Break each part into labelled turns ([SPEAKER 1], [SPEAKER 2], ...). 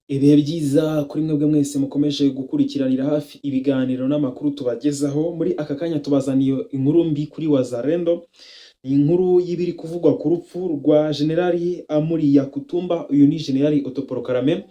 [SPEAKER 1] Ibihe byiza kuri mwebwe mwese mukomeje gukurikiranira hafi ibiganiro n'amakuru tubagezaho. Muri aka kanya tubazaniye inkuru mbi kuri Wazalendo. Ni inkuru y'ibiri kuvugwa ku rupfu rwa Generali Amuri Yakutumba. Uyu ni Generali autoproclamé.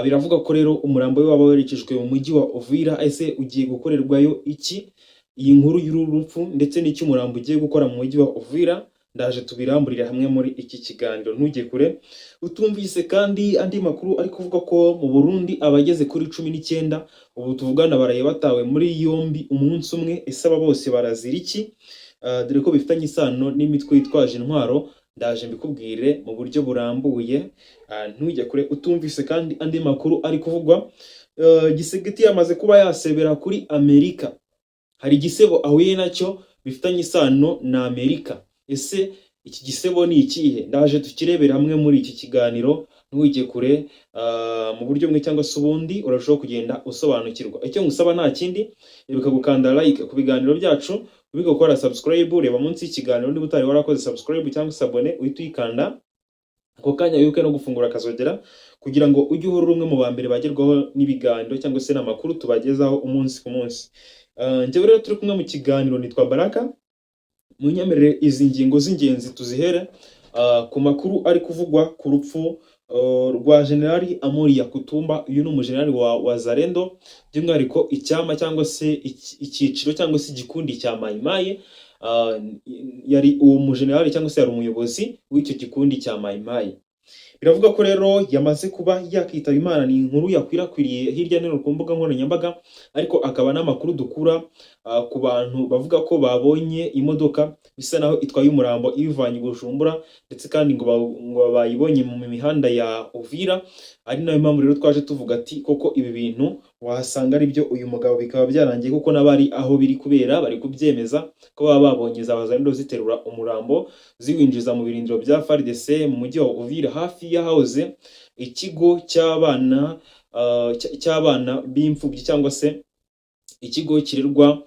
[SPEAKER 1] Biravuga ko rero umurambo we waba werekejwe mu mujyi wa Uvira. Ese ugiye gukorerwayo iki? Iyi nkuru y'uru rupfu ndetse n'icyo umurambo ugiye gukora mu mujyi wa Uvira, ndaje tubiramburire hamwe muri iki kiganiro, ntujye kure. Utumvise kandi andi makuru ari kuvuga ko mu Burundi abageze kuri 19 ubu tuvugana baraye batawe muri yombi umunsi umwe. Ese aba bose barazira iki? Dore ko bifitanye isano n'imitwe yitwaje intwaro, ndaje mbikubwire mu buryo burambuye, ntujye kure. Utumvise kandi andi makuru ari kuvugwa, Tshisekedi yamaze kuba yasebera kuri Amerika. Hari igisebo ahuye nacyo bifitanye isano na Amerika. Ese iki gisebo ni ikihe? Ndaje tukirebera hamwe muri iki kiganiro, ntujye kure. Mu buryo bumwe cyangwa se ubundi urarushaho kugenda usobanukirwa. Icyo ngusaba nta kindi, ibuka gukanda like ku biganiro byacu, wibuke gukora subscribe. Reba munsi y'ikiganiro, niba utari warakoze subscribe cyangwa se abone, uhite uyikanda ako kanya. Wibuke no gufungura akazogera kugira ngo ujye uhora uri umwe mu ba mbere bagerwaho n'ibiganiro cyangwa se n'amakuru tubagezaho umunsi ku munsi. Njyewe rero turi kumwe mu kiganiro nitwa Baraka. Munyemerere izi ngingo z'ingenzi tuzihere ku makuru ari kuvugwa ku rupfu rwa Generali Amuri Yakutumba. Uyu ni umujenerali wa Wazalendo, by'umwihariko icyama cyangwa se icyiciro cyangwa se igikundi cya Mayimayi. Yari uwo mujenerali cyangwa se yari umuyobozi w'icyo gikundi cya Mayimayi. Biravuga ko rero yamaze kuba yakitaba Imana. Ni inkuru yakwirakwiriye hirya no hino ku mbuga nkoranyambaga, ariko akaba n'amakuru dukura ku bantu bavuga ko babonye imodoka bisa naho itwaye umurambo ibivanye i Bujumbura, ndetse kandi ngo bayibonye mu mihanda ya Uvira. Ari nayo mpamvu rero twaje tuvuga ati koko ibi bintu wahasanga ari byo, uyu mugabo bikaba byarangiye, kuko n'abari aho biri kubera bari kubyemeza ko baba babonye za Wazalendo ziterura umurambo ziwinjiza mu birindiro bya FARDC mu mujyi wa Uvira, hafi y'ahahoze ikigo cy'abana cy'abana b'imfubyi cyangwa se ikigo kirerwa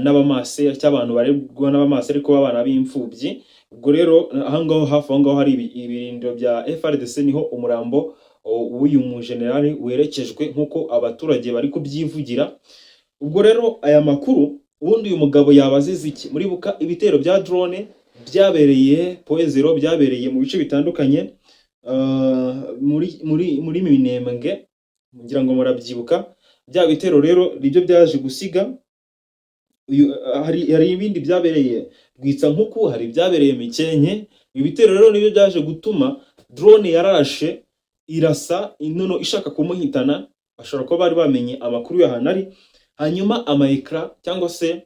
[SPEAKER 1] n'abamase, cy'abantu barerwa n'abamase ariko b'abana b'imfubyi. Ubwo rero aho ngaho, hafi aho ngaho hari ibirindiro bya FARDC, niho umurambo w'uyu mujenerali werekejwe nk'uko abaturage bari kubyivugira. Ubwo rero aya makuru, ubundi uyu mugabo yaba azize iki? Muribuka ibitero bya drone byabereye Point Zéro, byabereye mu bice bitandukanye muri Minembwe, ngira ngo murabyibuka. Bya bitero rero nibyo byaje gusiga uyu. Hari ibindi byabereye Rwitsankuku, hari ibyabereye Mikenke. Ibi bitero rero nibyo byaje gutuma drone yarashe irasa inono ishaka kumuhitana. Bashobora kuba bari bamenye amakuru y'ahantu ari, hanyuma ama éclats cyangwa se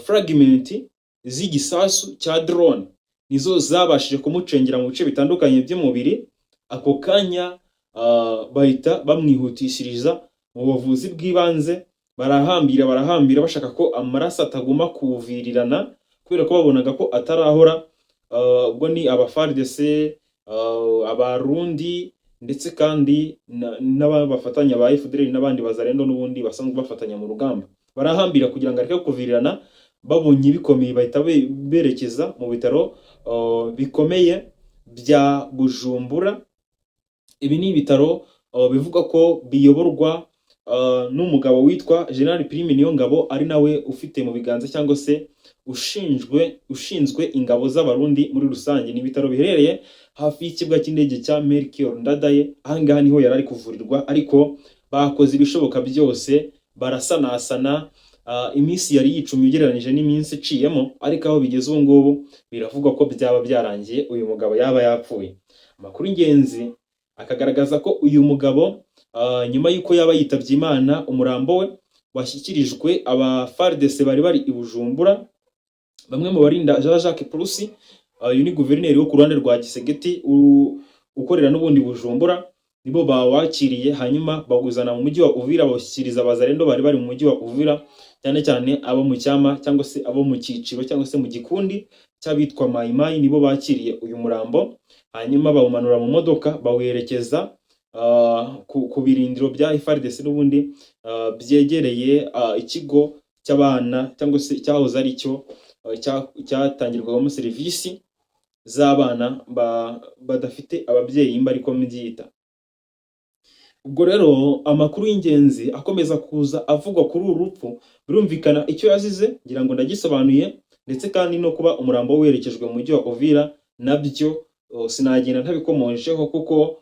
[SPEAKER 1] fragment z'igisasu cya drone nizo zabashije kumucengera mu bice bitandukanye by'umubiri. Ako kanya bahita bamwihutishiriza mu buvuzi bw'ibanze, barahambira, barahambira bashaka ko amaraso ataguma kuvirirana kubera ko babonaga ko atarahora. Ubwo ni aba FARDC, Abarundi, ndetse kandi n'abafatanya ba FDLR n'abandi Bazalendo n'ubundi basanzwe bafatanya mu rugamba, barahambira kugira ngo areke kuvirirana. Babonye bikomeye bahita berekeza mu bitaro bikomeye bya Bujumbura. Ibi ni ibitaro bivugwa ko biyoborwa n'umugabo witwa General Prime Niyongabo, ari nawe ufite mu biganza cyangwa se ushinzwe ingabo z'Abarundi muri rusange. Ni ibitaro biherereye hafi y'ikibuga cy'indege cya Melchior Ndadaye. Ahangaha niho yari ari kuvurirwa, ariko bakoze ibishoboka byose barasanasana. Iminsi yari yicumye ugereranyije n'iminsi iciyemo, ariko aho bigeze ubu ngubu biravugwa ko byaba byarangiye, uyu mugabo yaba yapfuye. Amakuru y'ingenzi akagaragaza ko uyu mugabo, nyuma y'uko yaba yitabye Imana, umurambo we washyikirijwe aba FARDC bari bari i Bujumbura. Bamwe mu barinda Jean Jacques Purusi, uyu ni guverineri wo ku ruhande rwa Tshisekedi ukorera n'ubundi Bujumbura, nibo bawakiriye, hanyuma bawuzana mu mujyi wa Uvira, bawushyikiriza Abazalendo bari bari mu mujyi wa Uvira, cyane cyane abo mu cyama cyangwa se abo mu cyiciro cyangwa se mu gikundi cy'abitwa Mayimayi. Nibo bakiriye uyu murambo, hanyuma bawumanura mu modoka, bawerekeza ku birindiro bya FARDC n'ubundi byegereye ikigo cy'abana cyangwa se cyahoze ari cyo cyatangirwagamo serivisi z'abana badafite ababyeyi, mba ariko mbyita. Ubwo rero amakuru y'ingenzi akomeza kuza avugwa kuri uru rupfu, birumvikana icyo yazize ngira ngo ndagisobanuye, ndetse kandi no kuba umurambo we werekejwe mu mujyi wa Uvira nabyo sinagenda ntabikomojeho, kuko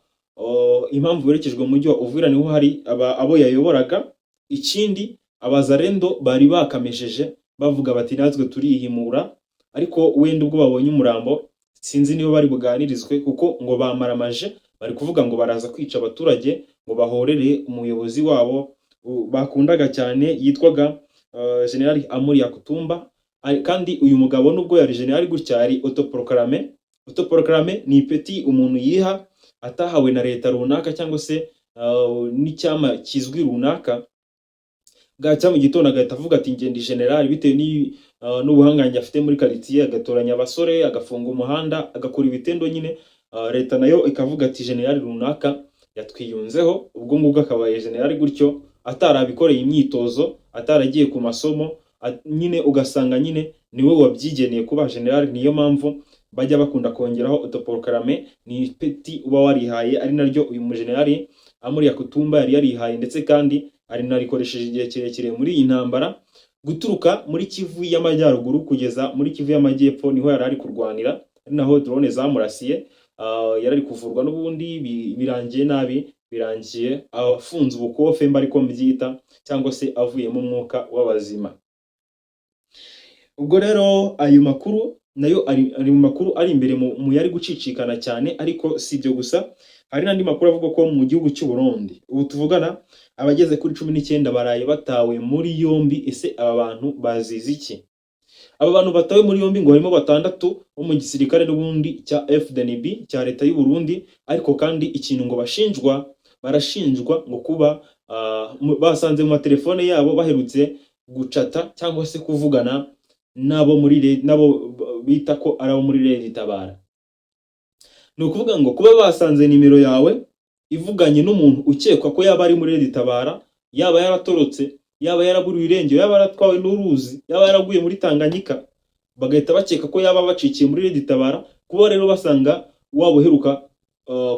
[SPEAKER 1] impamvu werekejwe mu mujyi wa Uvira niho hari abo yayoboraga. Ikindi, Abazarendo bari bakamejeje bavuga bati: "Natwe turihimura", ariko wenda ubwo babonye umurambo sinzi niba bari buganirizwe, kuko ngo bamaramaje bari kuvuga ngo baraza kwica abaturage ngo bahorere umuyobozi wabo bakundaga cyane yitwaga General Amuri Yakutumba. Kandi uyu mugabo nubwo yari general gutya, yari autoproclamé. Autoproclamé ni ipeti umuntu yiha atahawe na leta runaka cyangwa se n'icyama kizwi runaka. Bwacya mu gitondo agahita avuga ati: "Ngenda general", bitewe n'ubuhangange afite muri quartier, agatoranya abasore, agafunga umuhanda, agakora ibitendo nyine. Leta nayo ikavuga ati: "General runaka yatwiyunzeho." Ubwo ngubwo akabaye general gutyo, atarabikoreye imyitozo, ataragiye ku masomo, nyine ugasanga nyine niwe wabyigeneye kuba general. Niyo mpamvu bajya bakunda kongeraho autoproclamé, ni ipeti uba warihaye, ari naryo uyu mujenerali Amuri Yakutumba yari yarihaye, ndetse kandi arinarikoresheje igihe kirekire muri iyi ntambara. Guturuka muri Kivu y'Amajyaruguru kugeza muri Kivu y'Amajyepfo niho yari ari kurwanira, ari naho drone zamurasiye. Yari ari kuvurwa n'ubundi, birangiye nabi, birangiye afunze ubukofe mba ariko mbyita, cyangwa se avuyemo umwuka w'abazima. Ubwo rero ayo makuru nayo ari mu makuru ari imbere mu yari gucicikana cyane. Ariko si ibyo gusa, hari n'andi makuru avuga ko mu gihugu cy'u Burundi ubu tuvugana abageze kuri 19 baraye batawe muri yombi. Ese aba bantu bazize iki? Aba bantu batawe muri yombi ngo harimo batandatu bo mu gisirikare n'ubundi cya FDNB cya leta y'u Burundi, ariko kandi ikintu ngo bashinjwa, barashinjwa ngo kuba basanze mu matelefone yabo baherutse gucata cyangwa se kuvugana n'abo bita ko ari abo muri Red Tabara. Ni ukuvuga ngo kuba basanze nimero yawe ivuganye n'umuntu ukekwa ko yaba ari muri Red Tabara, yaba yaratorotse, yaba yaraburiwe irengero, yaba yaratwawe n'uruzi, yaba yaraguye muri Tanganyika, bagahita bakeka ko yaba bacikiye muri Red Tabara. Kuba rero basanga waba uheruka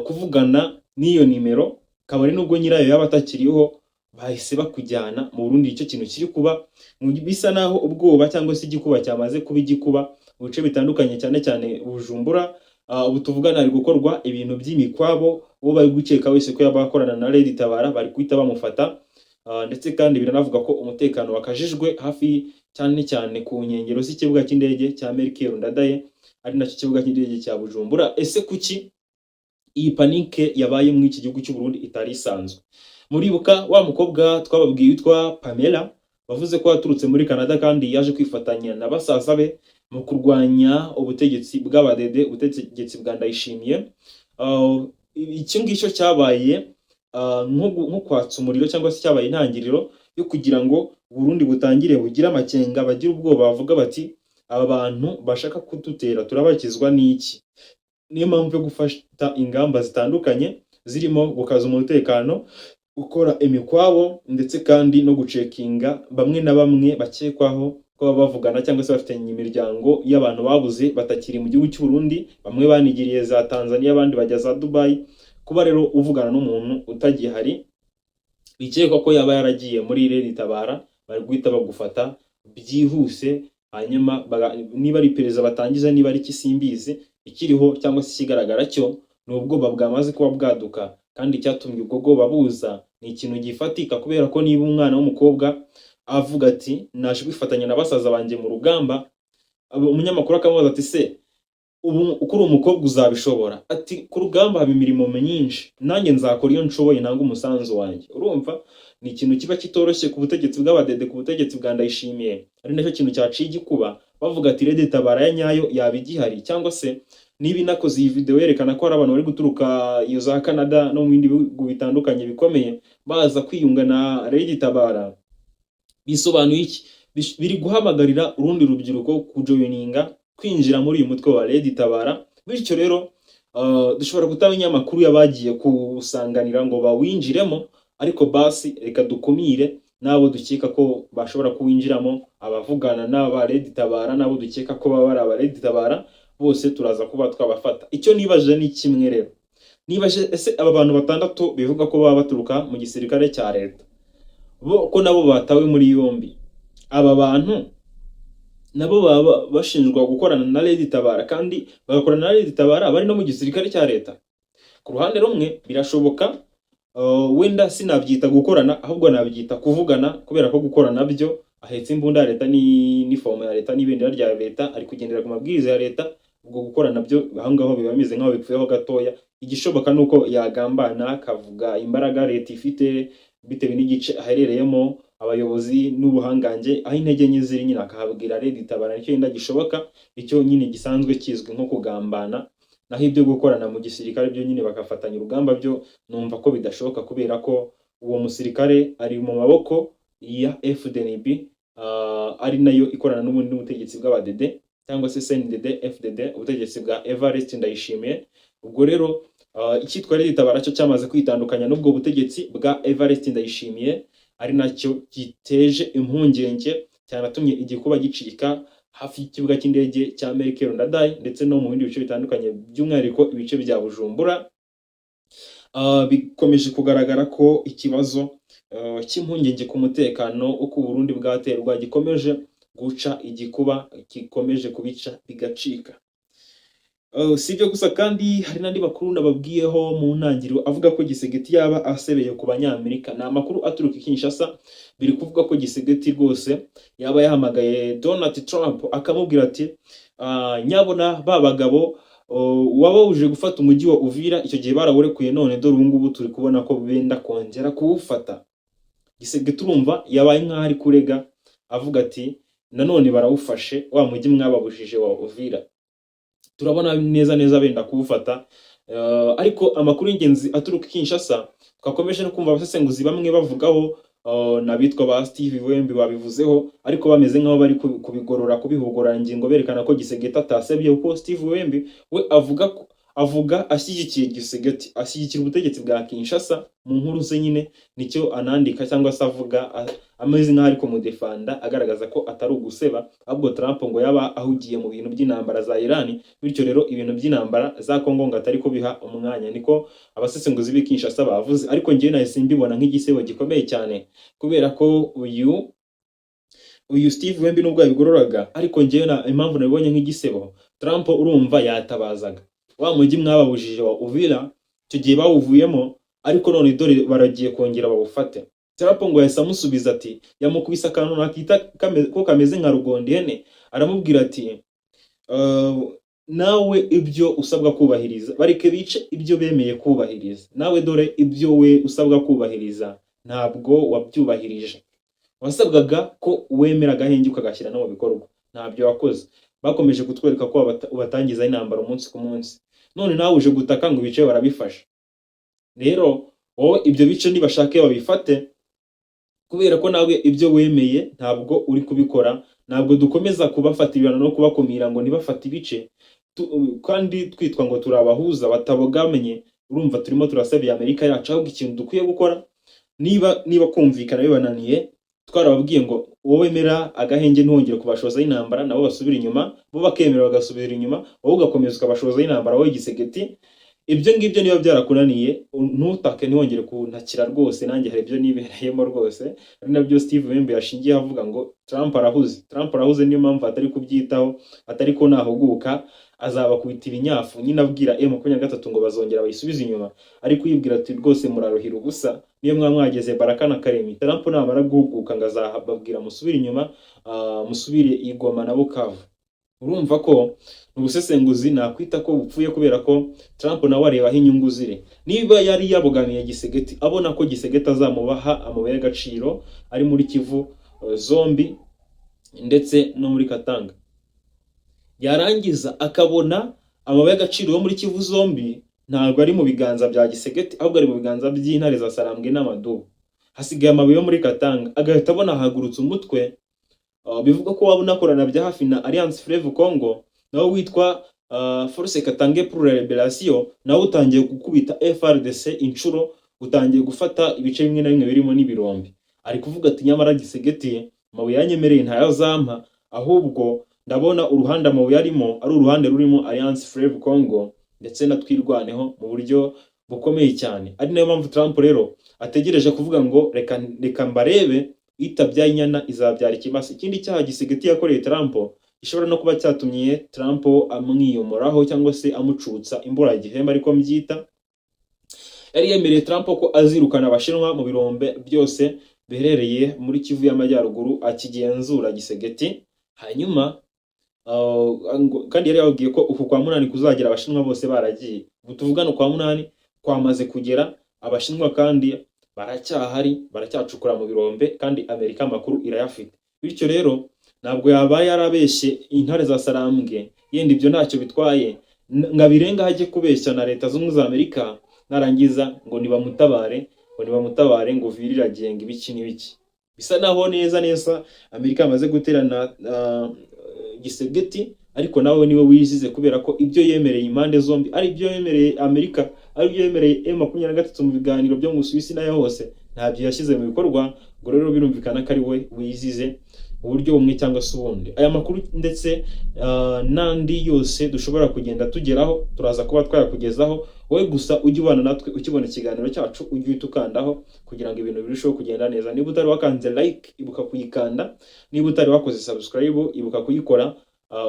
[SPEAKER 1] kuvugana n'iyo nimero, kabone nubwo nyirayo yaba atakiriho, bahise bakujyana mu Burundi. Icyo kintu kiri kuba bisa naho ubwoba cyangwa se igikuba cyamaze kuba igikuba mu bice bitandukanye, cyane cyane Bujumbura. Ubu tuvugana hari gukorwa ibintu by'imikwabo, uwo bari gukeka wese ko yaba akorana na Red Tabara bari guhita bamufata. Ndetse kandi biranavuga ko umutekano wakajijwe hafi, cyane cyane ku nkengero z'ikibuga cy'indege cya Melchior Ndadaye, ari nacyo kibuga cy'indege cya Bujumbura. Ese kuki iyi panique yabaye muri iki gihugu cy'u Burundi itari isanzwe? Muribuka wa mukobwa twababwiye witwa Pamela, wavuze ko yaturutse muri Canada kandi yaje kwifatanya na basaza be mu kurwanya ubutegetsi bw'abadede, ubutegetsi bwa Ndayishimiye. Icyo ngicyo cyabaye nko kwatsa umuriro cyangwa se cyabaye intangiriro yo kugira ngo Burundi butangire bugire amakenga, bagire ubwoba, bavuga bati: "Aba bantu bashaka kudutera turabakizwa n'iki?" Niyo mpamvu yo gufata ingamba zitandukanye zirimo gukaza umutekano, gukora imikwabo, ndetse kandi no gucekinga bamwe na bamwe bakekwaho ko baba bavugana cyangwa se bafitanye imiryango y'abantu babuze batakiri mu gihugu cy'u Burundi. Bamwe banigiriye za Tanzania, abandi bajya za Dubai. Kuba rero uvugana n'umuntu utagihari bikekwa ko yaba yaragiye muri Red Tabara, bari guhita bagufata byihuse. Hanyuma niba ari iperereza batangiza, niba ari iki simbizi, ikiriho cyangwa se ikigaragara cyo ni ubwoba bwamaze kuba bwaduka. Kandi icyatumye ubwo bwoba buza ni ikintu gifatika, kubera ko niba umwana w'umukobwa avuga ati: "Naje kwifatanya na basaza banjye mu rugamba", umunyamakuru akamubaza ati: "Se ubu uko uri umukobwa uzabishobora?" Ati: "Ku rugamba haba imirimo myinshi, nanjye nzakora iyo nshoboye, ntange umusanzu wanjye." Urumva ni ikintu kiba kitoroshye ku butegetsi bw'abadede, ku butegetsi bwa Ndayishimiye, ari nacyo kintu cyaciye igikuba, bavuga ati: "Red Tabara ya nyayo yaba igihari?" Cyangwa se niba inakoze iyi video yerekana ko hari abantu bari guturuka iyo za Canada no mu bindi bihugu bitandukanye bikomeye baza kwiyunga na Red Tabara, bisobanuye iki? Biri guhamagarira urundi rubyiruko kujoyininga, kwinjira muri uyu mutwe wa Red Tabara. Bityo rero dushobora kutamenya amakuru y'abagiye kuwusanganira ngo bawinjiremo, ariko basi reka dukumire n'abo dukeka ko bashobora kuwinjiramo. Abavugana n'aba Red Tabara n'abo dukeka ko baba ari aba Red Tabara bose turaza kuba twabafata. Icyo nibaje ni kimwe rero. Niba ese aba bantu batandatu bivuga ko baba baturuka mu gisirikare cya leta, bo ko nabo batawe muri yombi, aba bantu nabo baba bashinjwa gukorana na Red Tabara, kandi bagakorana na Red Tabara bari no mu gisirikare cya leta? Ku ruhande rumwe birashoboka, wenda sinabyita gukorana, ahubwo nabyita kuvugana, kubera ko gukorana byo ahetse imbunda ya leta n'inifomo ya leta n'ibendera rya leta, ari kugendera ku mabwiriza ya leta. Ubwo gukorana byo aho ngaho biba bimeze nk'aho bipfuyeho gatoya. Igishoboka ni uko yagambana, akavuga imbaraga leta ifite bitewe n'igice aherereyemo, abayobozi n'ubuhangange, aho intege nke ziri nyine akahabwira Red Tabara. Nicyo yenda gishoboka, icyo nyine gisanzwe kizwi nko kugambana. Naho ibyo gukorana mu gisirikare byo nyine bagafatanya urugamba, byo numva ko bidashoboka, kubera ko uwo musirikare ari mu maboko ya FDNB, ari nayo ikorana n'ubundi n'ubutegetsi bw'abadede cyangwa se CNDD FDD, ubutegetsi bwa Evariste Ndayishimiye. Ubwo rero icyitwa Red Tabara cyo cyamaze kwitandukanya n'ubwo butegetsi bwa Evariste Ndayishimiye, ari nacyo giteje impungenge, cyanatumye igikuba gicika hafi y'ikibuga cy'indege cya Melchior Ndadaye ndetse no mu bindi bice bitandukanye, by'umwihariko ibice bya Bujumbura. Bikomeje kugaragara ko ikibazo cy'impungenge ku mutekano uko Burundi bwaterwa gikomeje guca igikuba, gikomeje kubica bigacika. Si ibyo gusa kandi, hari n'andi makuru nababwiyeho mu ntangiriro avuga ko Tshisekedi yaba asebeye ku Banyamerika. Ni amakuru aturuka i Kinshasa. Biri kuvuga ko Tshisekedi rwose yaba yahamagaye Donald Trump, akamubwira ati: "Nyabona ba bagabo wababujije gufata umujyi wa Uvira, icyo gihe barawurekuye, none dore ubu ngubu turi kubona ko benda kongera kuwufata." Tshisekedi urumva yabaye nk'aho ari kurega, avuga ati: "Nanone barawufashe, wa mujyi mwababujije wa Uvira, turabona neza neza benda kuwufata." Ariko amakuru y'ingenzi aturuka i Kinshasa, twakomeje no kumva abasesenguzi bamwe bavugaho, n'abitwa ba Steve Wembi babivuzeho, ariko bameze nk'aho bari kubigorora, kubihugura ingingo, berekana ko Tshisekedi atasebye, kuko Steve Wembi we avuga ko avuga ashyigikiye Tshisekedi, ashyigikira ubutegetsi bwa Kinshasa mu nkuru ze nyine, nicyo anandika cyangwa se avuga, ameze nk'aho ari kumudefanda, agaragaza ko atari uguseba, ahubwo Trump ngo yaba ahugiye mu bintu by'intambara za Iran, bityo rero ibintu by'intambara za Congo ngo atari kubiha umwanya. Niko abasesenguzi b'i Kinshasa bavuze, ariko njyewe nahise mbibona nk'igisebo gikomeye cyane, kubera ko uyu Steve Wembi nubwo yabigororaga, ariko njyewe na impamvu nabibonye nk'igisebo, Trump urumva yatabazaga: "Wa mujyi mwababujije wa Uvira, icyo gihe bawuvuyemo, ariko none dore baragiye kongera bawufate." Trump ngo yahise amusubiza ati, yamukubise akantu nakita ko kameze nka rugondo ihene, aramubwira ati: "Nawe ibyo usabwa kubahiriza, bareke bice ibyo bemeye kubahiriza. Nawe dore ibyo we usabwa kubahiriza ntabwo wabyubahirije. Wasabwaga ko wemera agahenge ukagashyira no mu bikorwa, ntabyo wakoze. Bakomeje kutwereka ko ubatangiza intambara umunsi ku munsi, none nawe uje gutaka ngo ibice barabifashe. Rero wowe ibyo bice nibashake babifate, kubera ko nawe ibyo wemeye ntabwo uri kubikora. Ntabwo dukomeza kubafata ibihano no kubakumira ngo ntibafate ibice, kandi twitwa ngo turi abahuza batabogamye. Urumva turimo turasabira Amerika yacu. Ahubwo ikintu dukwiye gukora, niba kumvikana bibananiye, twarababwiye ngo wowe mera agahenge, ntwongere kubashozaho intambara, nabo basubira inyuma, bo bakemera bagasubira inyuma, wowe ugakomeza ukabashozaho intambara. Wowe Tshisekedi, ibyo ngibyo niba byarakunaniye, ntutake, ntiwongere kuntakira rwose. Nanjye hari ibyo nibereyemo rwose." Ari nabyo Steve Wembe yashingiyeho avuga ngo Trump arahuze, Trump arahuze, niyo mpamvu atari kubyitaho, atari ko nahuguka azabakubita ibinyafu. Nyine abwira M23 ngo bazongera bayisubize inyuma, ariko yibwira ati: "Rwose muraruhira ubusa, niyo mwaba mwageze Baraka na Karemi, Trump namara guhuguka ngo azababwira musubire inyuma, musubire i Goma na Bukavu." Urumva ko ubusesenguzi nakwita ko bupfuye, kubera ko Trump nawe areba aho inyungu ziri. Niba yari yabogamiye Tshisekedi, abona ko Tshisekedi azamubaha amabuye y'agaciro ari muri Kivu zombi ndetse no muri Katanga, yarangiza akabona amabuye y'agaciro yo muri Kivu zombi ntabwo ari mu biganza bya Tshisekedi, ahubwo ari mu biganza by'intare za Sarambwe n'amadubu, hasigaye amabuye yo muri Katanga, agahita abona ahagurutse umutwe bivuga ko waba unakorana bya hafi na Alliance Fleuve Congo, nawe witwa Force Katangais pour la Libération, nawe utangiye gukubita FARDC inshuro, utangiye gufata ibice bimwe na bimwe birimo n'ibirombe, ari kuvuga ati: "Nyamara Tshisekedi amabuye yanyemereye ntayazampa, ahubwo ndabona uruhande amabuye arimo ari uruhande rurimo Alliance Fleuve Congo ndetse na Twirwaneho mu buryo bukomeye cyane. Ari nayo mpamvu Trump rero ategereje kuvuga ngo reka reka mbarebe, itabyaye inyana izabyara ikimasa. Ikindi cyaha Tshisekedi yakoreye Trump gishobora no kuba cyatumye Trump amwiyomoraho cyangwa se amucutsa imburagihe, ariko mbyita, yari yemereye Trump ko azirukana Abashinwa mu birombe byose biherereye muri Kivu y'Amajyaruguru akigenzura Tshisekedi. Hanyuma kandi yari yababwiye ko uku kwa munani kuzagera Abashinwa bose baragiye. Ubu tuvugana ukwa munani kwamaze kugera, Abashinwa kandi baracyahari, baracyacukura mu birombe, kandi Amerika amakuru irayafite. Bityo rero ntabwo yabaye yarabeshye intare za Sarambwe, yenda ibyo ntacyo bitwaye, ngo abirenga ajye kubeshya na Leta Zunze Ubumwe za Amerika, narangiza ngo nibamutabare, ngo nibamutabare, ngo viri iragenga ibiki n'ibiki. Bisa naho neza neza Amerika yamaze guterana Tshisekedi, ariko nawe niwe wizize, kubera ko ibyo yemereye impande zombi, ari ibyo yemereye Amerika, ari ibyo yemereye M23 mu biganiro byo mu Busuwisi n'ayo hose, ntabyo yashyize mu bikorwa. Ngo rero birumvikana ko ari we wizize uburyo bumwe cyangwa se ubundi. Aya makuru ndetse n'andi yose dushobora kugenda tugeraho, turaza kuba twayakugezaho. Wowe gusa ujye ubana natwe, ukibona ikiganiro cyacu ujye uhita ukandaho kugira ngo ibintu birusheho kugenda neza. Niba utari wakanze like, ibuka kuyikanda. Niba utari wakoze subscribe, ibuka kuyikora,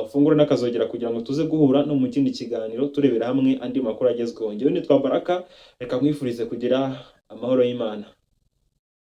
[SPEAKER 1] ufungure n'akazogera kugira ngo tuze guhura no mu kindi kiganiro turebera hamwe andi makuru agezweho. Njyewe nitwa Baraka, reka nkwifurize kugira amahoro y'Imana.